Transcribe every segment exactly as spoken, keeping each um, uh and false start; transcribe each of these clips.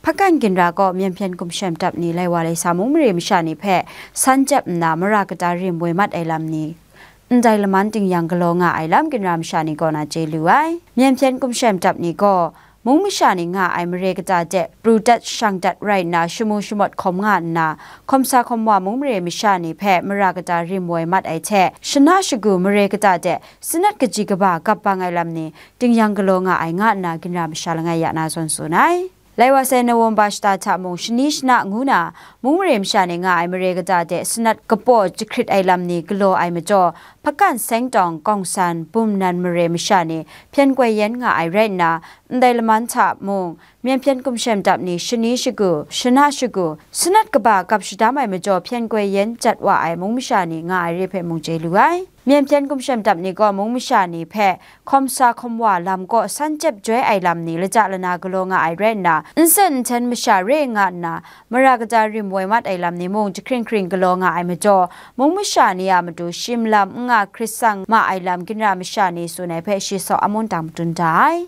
Hpakan ginra kaw Myen hpyen gumshem dap ni lai wa lai sa mung mare masha ni hpe san jep nna mara kata rim woi mat ai lam ni, ndai laman ting yang galaw nga ai lam ginra masha ni kaw na chye lu ai. Myen hpyen gumshem dap ni gaw, mung masha ni nga ai mare kata de pru dat shang dat rai nna, shamu shamawt hkawm nga nna, hkawm sa hkawm wa mung mare masha ni hpe mara kata rim woi mat ai hte, shana shagu mare kata de sanat kaji kaba kap bang ai lam ni, ting yang galaw nga ai nga nna, ginra masha langai ya na zawn tsun ai. Lai wa sai Nawambar shata hta mung shani shana ngu na, mung mare masha ni nga ai mare kata de sanat kapaw jahkrit ai lam ni galaw ai majaw, Hpakan Seng Tawng Kawng San bum nan mare masha ni hpyen koi yen nga ai rai nna, ndai laman hta mung, Myen hpyen gumshem dap ni shani shagu, shana shagu, sanat kaba kap shadam ai majaw hpyen koi yen jat wa ai mung masha ni nga ai re hpe mung chye lu ai. Myen hpyen gumshem dap ni gaw mung masha ni hpe hkawm sa hkawm wa lam kaw san jep joi ai lam ni laja lana galaw nga ai rai nna, nsen nhten masha re nga nna, mara kata rim woi mat ai lam ni mung jahkring hkring galaw nga ai majaw, mung masha ni a matu shim lam n nga hkrit sang ma ai lam ginra masha ni tsun ai hpe shi saw amun dang madun da ai.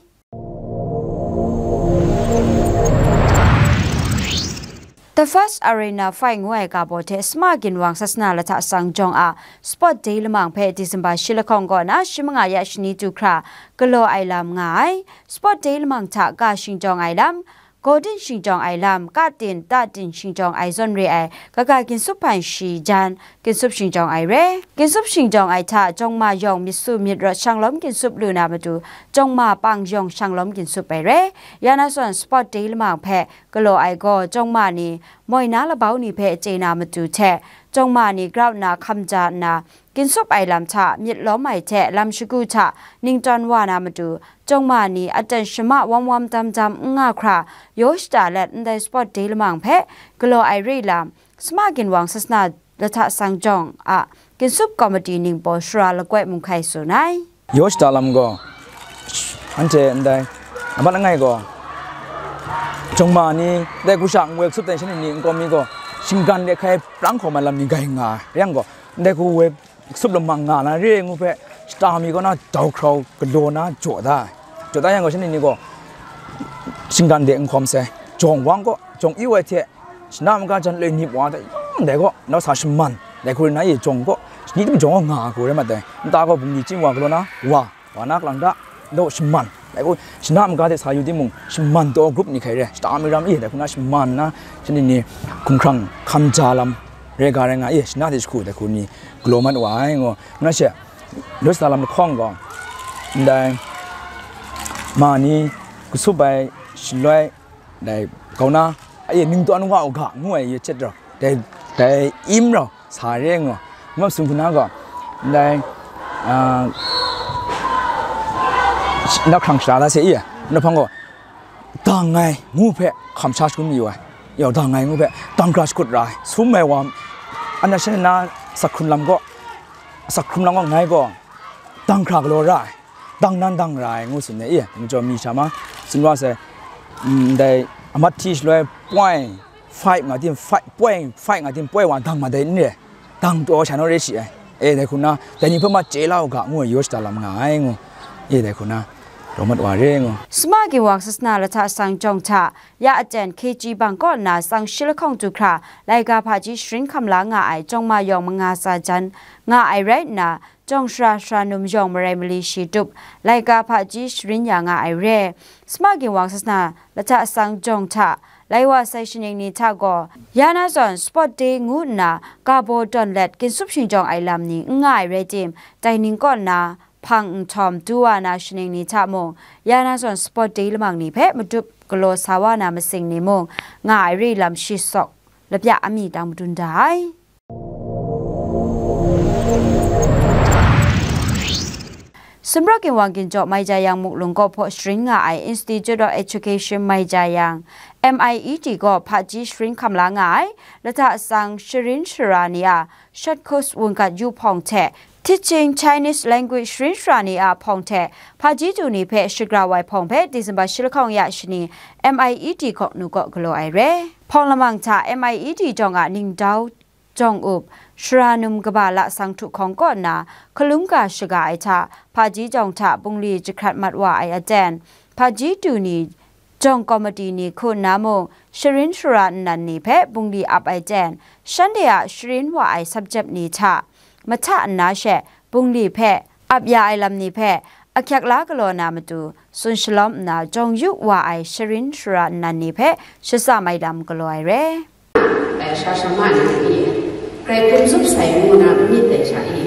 The First Arena Fight ngu ai ga baw hte Sma Ginwang Sasana Lahta Sang Jawng a Sport Day lamang hpe December shi lahkawng kaw na shi manga ya shani du hkra galaw ai lam nga ai. Sport Day lamang hta ga shingjawng ai lam, Gawdin shingjawng ai lam, katin, tatin shingjawng ai zawn re ai, kaga ginsup hpan shi jan, ginsup shingjawng ai re. Ginsup shingjawng ai hta, jawng ma yawng myit su myit rawt shanglawm ginsup lu na matu, jawng ma pang yawng shanglawm ginsup ai re. Ya na zawn Sport Day lamang hpe galaw ai gaw, jawng ma ni moi na labau ni hpe chye na matu hte, jawng ma ni grau nna hkam ja nna, ginsup ai lam hta myit lawm ai hte lam shagu hta ningtawn wa na matu, jawng ma ni aten shama wam wam dam dam n nga hkra, yaw shata let ndai Sport Day lamang hpe galaw ai re lam, Sma Ginwang Sasana Lahta Sang Jawng a Ginsup Komiti ningbaw Shara Lakoi Mung Hkai tsun ai. Yaw shata lam gaw, anhte ndai amat langai gaw, jawng ma ni, ndai kusha nwoi kasup dan shanhte ni nkau mi gaw, shinggan de hkai prang hkawm ai lam ni grai nga ai. Rai yang gaw, ndai hku woi kasup lamang nga na re ngu hpe, shata mi kaw na dau hkrau galaw na jaw da ai. Jaw da yang gaw, shanhte ni gaw shinggan de n hkawm sai, jawng wang kaw, jawng i wai hte, shana maga jan loi nip wa hte, yang dai kaw, nau sa shaman, dai hku rin na e jawng kaw, shani tim jawng kaw nga ai hku rai mat ai. Nta gaw bungli chyim wa galaw na, wa, wa na kalang da, ndaw shaman, dai hku, shana maga hte sa yu timung, shaman taw grup ni hkai re, shata mi ram e, dai hku na shaman na, shanhte ni hkumhkrang hkam ja lam, re ga rai nga e, shana hte jahku dai hku ni galaw mat wa ai, ngu. Ngu na she, Yaw shata lam lahkawng gaw, ndai ma ni kasup ai shaloi, dai kau na, a e ningtawn wa u ga, ngu ai, ye chet rau, dai, dai im rau sa re ngu, ngu sung hku na gaw, ndai, a, nau hkrang shara da se i, nau hpang gaw, dang ai ngu hpe hkam sha shakut mayu ai, yau dang ai ngu hpe dang hkra shakut ra ai, sum ai wa, ana shan na sak hkrun lam gaw, sak hkrun lam gaw ngai gaw, dang hkra galaw ra ai, dang nan dang ra ai ngu tsun ai, e, majaw mi sha ma, tsun wa sai, mm, ndai amat hti shaloi point five nga tim, five, point five nga tim, point one dang ma dai n re, dang taw sha naw re shi ai, e, dai hku na, dai ni hpe ma chye la u ga, ngu ai yaw shata lam nga ai, ngu, e, dai hku na, raw mat wa re, ngu. Sma Ginwang Sasana Lahta Sang Jawng hta, ya aten K G bang kaw nna tsang shi lahkawng du hkra, laika hpaji sharin hkam la nga ai, jawng ma yawng manga tsa jan nga ai rai nna, jawng shara shara num yawng marai mali shi tup, laika hpaji sharin ya nga ai re. Sma Ginwang Sasana Lahta Sang Jawng hta, lai wa sai shaning ni hta gaw, ya na zawn Sport Day ngu nna, ga baw dawn let ginsup shingjawng ai lam ni n nga ai rai tim, dai ning kaw nna, hpang nhtawm du wa na shaning ni hta mung, ya na zawn Sport Day lamang ni hpe madup galaw sa wa na masing ni mung, nga ai re lam shi sawk lapya ami dang madun da ai. Sumrawk Ginwang Ginjaw Mai Jayang Muklung kaw hpaw sharin nga ai Institute of Education Mai Jayang, M I E T gaw hpaji sharin hkam la nga ai, Lahta Sang sharin shara ni a short course wungkat yu hpawng hte, Teaching Chinese Language sharin shara ni a hpawng hte, hpaji du ni hpe shagra wai hpawng hpe December shi lahkawng ya shani M I E T kaw nu kaw galaw ai re. Hpawng lamang hta M I E T jawng a ningdau jawng up, shara num kaba la sang htu hkawng kaw nna, hkalum ga shaga ai hta, hpaji jawng hta bungli jahkrat mat wa ai aten, hpaji du ni jawng komiti ni hku nna mung, sharin shara nnan ni hpe bungli ap ai ten, shanhte a sharin wa ai subject ni hta mahta nna she bungli hpe ap ya ai lam ni hpe ahkyak la galaw na matu, tsun shalawm nna jawng yu wa ai sharin shara nnan ni hpe shatsam ai lam galaw ai re. Ai sha sha ma ni ni, grai hkum tsup sai ngu na myit dai sha i,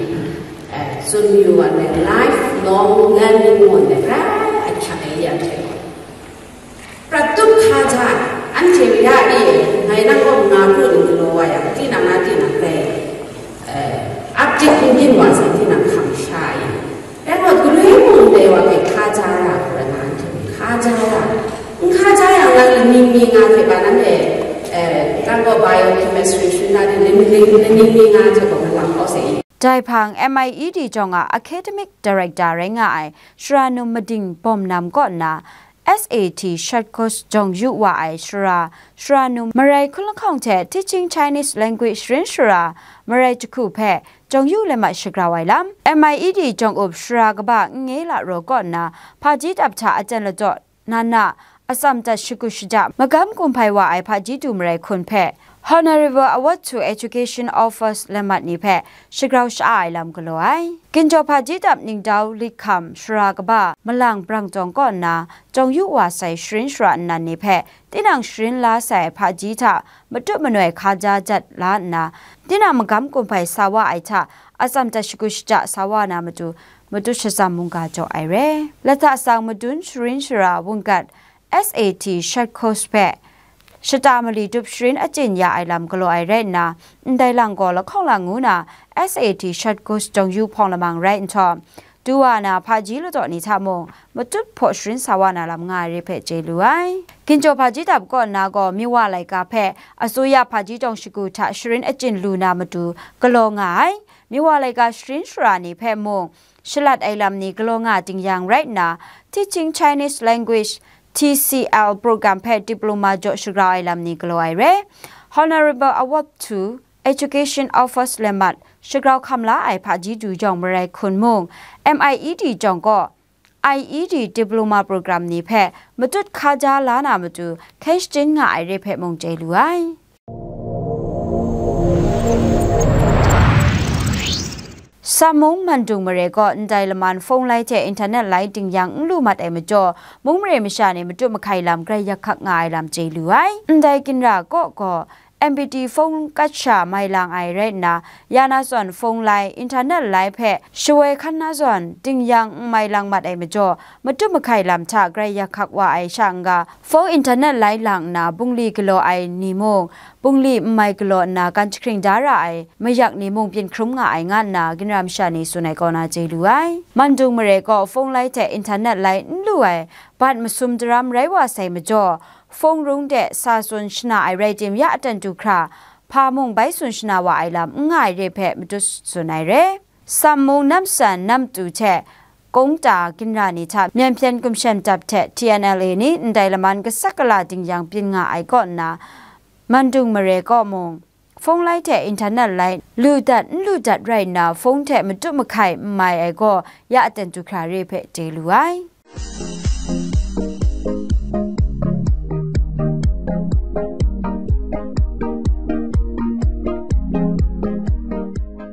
ai, tsun yu wa ai lifelong learning ngu ai grai ahkyak ai ya hte. Prat tup hkaja, anhte mara e, ngai nang kaw nga pru n galaw wa yang, tinang a tinang rai, eh, update n byin wa sai, tinang hkam sha e. Rai ngut, galoi mung dai wa hpe hkaja ra, hkaja ra. N hkaja yang, nang laning mi nga hte ba nanhte, eh, nang kaw biochemistry shun na di, laning mi nga hte gaw malang kau sai. Dai hpang M I E D jawng a Academic Director rai nga ai Sharanum Mading Bawm Nam kaw nna, S A T short course jawng yu wa ai shara, Sharanum Marai Hkunlahkawng hte Teaching Chinese Language sharin shara, Marai Jahku hpe jawng yu let mat shagrau ai lam, M I E D jawng up shara kaba N Nge La Raw kaw nna, hpaji dap hta aten ladaw na na, atsam tat shagu shaja magam kumhpai wa ai hpaji du marai hkun hpe, Honourable Award to Education Office let mat ni hpe shagrau sha-a ai lam galaw ai. Ginjaw hpaji dap ningdau lit hkam shara kaba Malang Brangtawng kaw nna jawng yu wa sai sharin shara nnan ni hpe tinang sharin la sai hpaji hta matut manoi hkaja jat la nna, tinang magam kumhpai sa wa ai hta atsam tat shagu shaja sa wa na matu, matut shatsam mungga jaw ai re. Lata tsang madun sharin shara wunggat S A T short course hpe shata mali dup sharin achyin ya ai lam galaw ai rai nna, ndai lang gaw lahkawng lang ngu na S A T short course jawng yu hpawng lamang rai nhtawm, du wa na hpaji ladaw ni hta mung matut hpaw sharin sa wa na lam nga ai re hpe chye lu ai. Ginjaw hpaji dap kaw nna gaw Miwa laika hpe asuya hpaji tawng shagu hta sharin achyin lu na matu galaw nga ai. Miwa laika sharin shara ni hpe mung shalat ai lam ni galaw nga ting yang rai nna, Teaching Chinese Language, T C L program hpe diploma jaw shagrau ai lam ni galaw ai re. Honourable Award to Education Office let mat shagrau hkam la ai hpaji du jawng marai hkun mung, M I E D jawng gaw I E D diploma program ni hpe matut hkaja la na matu hkyen shajin nga ai re hpe mung chye lu ai. Sam mung Mandung mare kaw ndai laman phone lai hte internet lai dingyang n lu mat ai majaw, mung mare masha ni matut mahkai lam grai yak hkak nga ai lam chye lu ai. Ndai ginra kaw gaw, M P T phone kat sha mai lang ai rai nna, ya na zawn phone lai, internet lai hpe shawoi hkan na zawn dingyang n mai lang mat ai majaw, matut mahkai lam hta grai yak hkak wa ai sha n-ga, phone internet lai lang nna bungli galaw ai ni mung, bungli n mai galaw nna gan jahkring da ra ai mayak ni mung byin hkrum nga ai, nga nna ginra masha ni tsun ai kaw na chye lu ai. Mandung mare kaw phone lai hte internet lai n lu ai bat masum daram rai wa sai majaw, phone rung de sa tsun shana ai rai tim, ya aten du hkra hpa mung bai tsun shana wa ai lam n nga ai re hpe matut tsun ai re. Sam mung namsan namtu hte kungta ginra ni hta myen hpyen gumshem dap hte T N L A ni ndai laman kasak kala dingyang byin nga ai kaw nna, Mandung mare kaw mung, phone lai hte internet lai lu dat n lu dat rai nna, phone hte matut mahkai n mai ai gaw ya aten du hkra re hpe chye lu ai.